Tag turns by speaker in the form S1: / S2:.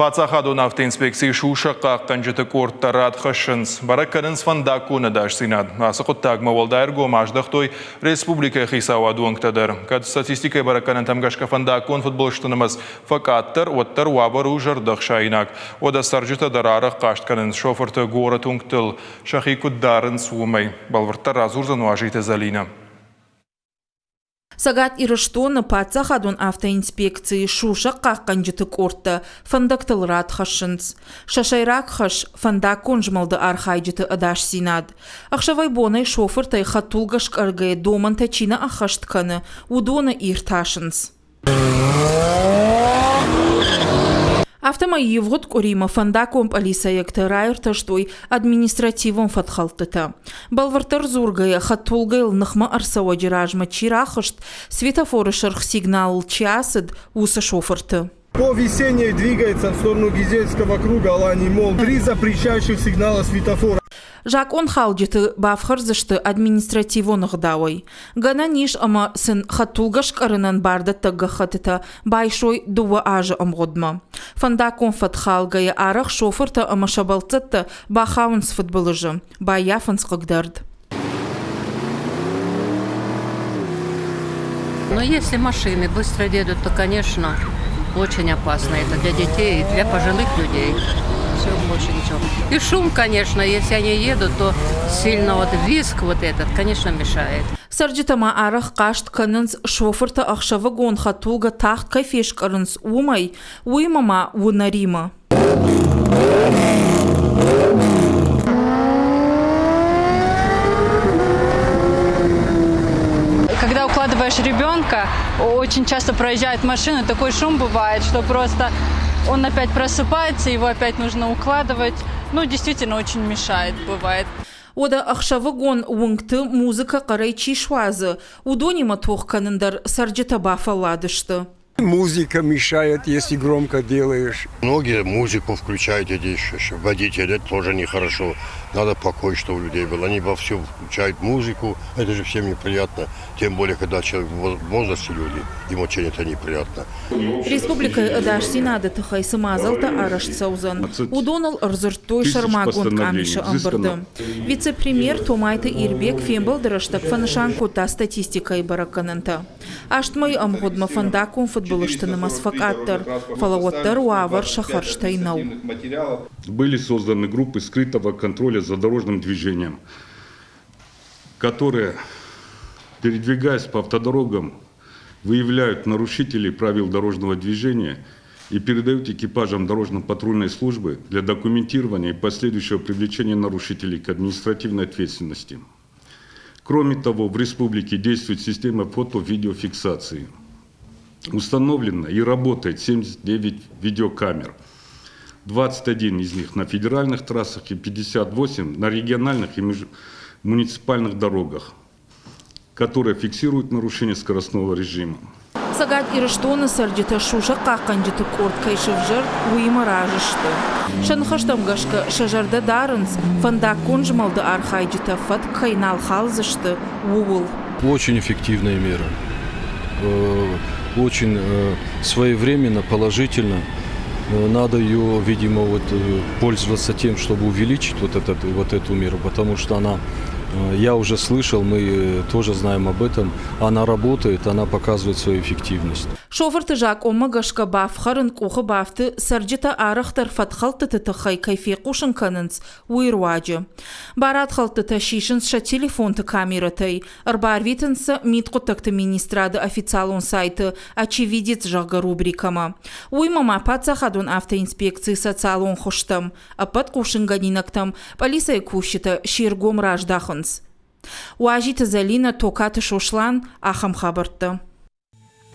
S1: Паддзахадон автоинспекцийы сусӕг хъахъхъӕнджыты къордтӕ рад хӕссынц, бӕрӕг кӕнынц фӕндаггон ӕдасдзинад. Ацы хъуыддагмӕ уӕлдай ӕргом аздӕхтой республикӕйы хицауады уӕнгтӕ дӕр. Кӕд статистикӕйы бӕрӕггӕнӕнтӕм гӕсгӕ фӕндаггон фыдбылызты нымӕц фӕкъаддӕр, уӕддӕр уавӕр у зӕрдӕхсаинаг. Уӕдӕ цӕрджытӕ дӕр арӕх хъаст кӕнынц, шофырты горӕт уынгтыл сӕхи куыд дарынц, уымӕй. Бӕлвырддӕр радзурдзӕн Уазиты Зӕлинӕ.
S2: Цӕгат Ирыстоны паддзахадон автоинспекцийы сусӕг хъахъхъӕнджыты къордтӕ фӕндӕгтыл рад хӕссынц. Сӕ сӕйраг хӕс – фӕндаггон змӕлды архайджыты ӕдасдзинад. Ӕхсӕвӕй-бонӕй шофыртӕй хӕдтулгӕ скъӕргӕйӕ домӕнтӕ чи нӕ ӕххӕст кӕны, уыдоны иртасынц. Афтӕмӕй ивгъуыд къуыримӕ фӕндаггон пъӕлицӕйӕгтӕ раиртӕстой административон фӕткхӕлдтытӕ. Бӕлвырддӕр дзургӕйӕ, хӕдтулгӕйыл ныхмӕ ӕрцӕуӕджы размӕ чи рахызт, светофоры сырх сигналыл чи ацыд, уыцы шофырты.
S3: По весенней двигается в сторону Гизельского круга Алании Мол. Три запрещающих сигнала светофора.
S2: Закъонхалджыты бафхӕрдзысты административон ӕгъдауӕй. Гӕнӕн ис ӕмӕ сын хӕдтулгӕ скъӕрынӕн бардӕттӕг гӕххӕттытӕ байсой дыууӕ азы ӕмгъуыдмӕ. Фӕндаггон фӕткхалгӕйӕ арӕх шофыртӕ ӕмӕ сӕ бӕлццӕттӕ бахауынц фыдбылызы, баййафынц хъыгдӕрд.
S4: Но если машины быстро едут, то, конечно, очень опасно это для детей и для пожилых людей. Все, больше ничего. И шум, конечно, если они едут, то сильно вот визг вот этот, конечно, мешает.
S2: Цӕрджытӕ ма арӕх хъаст кӕнынц, шофыртӕ ӕхсӕвыгон хӕдтулгӕ тагъд кӕй фескъӕрынц, уымӕй, уыимӕ ма уынӕримӕ.
S5: Когда укладываешь ребенка, очень часто проезжает машина, такой шум бывает, что просто он опять просыпается, его опять нужно укладывать. Ну, действительно, очень мешает, бывает.
S2: Уӕдӕ ӕхсӕвыгон уынгты музыкӕ хъӕрӕй чи суадзы, уыдонимӕ тох кӕнын дӕр цӕрджытӕ бафӕлладысты.
S3: Музыка мешает, если громко делаешь.
S6: Многие музыку включают эти водители, это тоже нехорошо. Надо покой, чтобы у людей был. Они вовсю включают музыку, это же всем неприятно. Тем более, когда человек в возрасте люди, им очень это неприятно.
S2: Республикӕйы ӕдасдзинады тыххӕй цы мадзӕлттӕ арӕзт цӕудзӕн, уыдоныл ӕрдзырдтой сӕрмагонд къамисы ӕмбырды. Вице-премьер Томайты Ирбег фембӕлды рӕстӕг фӕнысан кодта статистикӕйы бӕрӕггӕнӕнтӕ. Аст мӕйы ӕмгъуыдмӕ фӕндаггон фыдбылызты нымӕц фӕкъаддӕр, фӕлӕ уӕддӕр уавӕр сӕ хӕрзтӕй нӕу.
S7: Были созданы группы скрытого контроля за дорожным движением, которые, передвигаясь по автодорогам, выявляют нарушителей правил дорожного движения и передают экипажам дорожно-патрульной службы для документирования и последующего привлечения нарушителей к административной ответственности. Кроме того, в республике действует система фото-видеофиксации. Установлено и работает 79 видеокамер. 21 из них на федеральных трассах и 58 на региональных и муниципальных дорогах, которые фиксируют нарушение скоростного режима.
S2: Цӕгат Ирыстоны цӕрджытӕ сусӕг хъахъхъӕнджыты къорд кӕй сӕвзӕрд, уыимӕ разы сты. Сӕ ныхӕстӕм гӕсгӕ сӕ зӕрдӕ дарынц, фӕндаггон змӕлды архайджытӕ фӕтк кӕй нал халдзысты, ууыл.
S8: Очень эффективные меры. Очень своевременно, положительно. Надо ее, видимо, вот, пользоваться тем, чтобы увеличить вот, этот, вот эту меру, потому что она я уже слышал, мы тоже знаем об этом. Она работает, она показывает свою эффективность.
S2: Шофырты закъонмӕ гӕсгӕ бафхӕрын къухы бафты цӕрджытӕ арӕхдӕр фӕткхӕлдтыты тыххӕй кӕй фехъусын кӕнынц, уый руаджы. Барадхӕлдтытӕ сисынц сӕ телефонты камерӕтӕй, ӕрбарвитынц сӕ мидхъуыддӕгты министрады официалон сайты «Очевидец» зӕгъгӕ рубрикӕмӕ. Уыимӕ ма паддзахадон автоинспекцийы социалон хуызтӕм, Ӕппӕт хъусынгӕнинӕгтӕм пъӕлицӕйы кусджытӕ се ргом раздахынц. Уазиты Зӕлинӕ, Токаты Сослан, ахӕм хабӕрттӕ.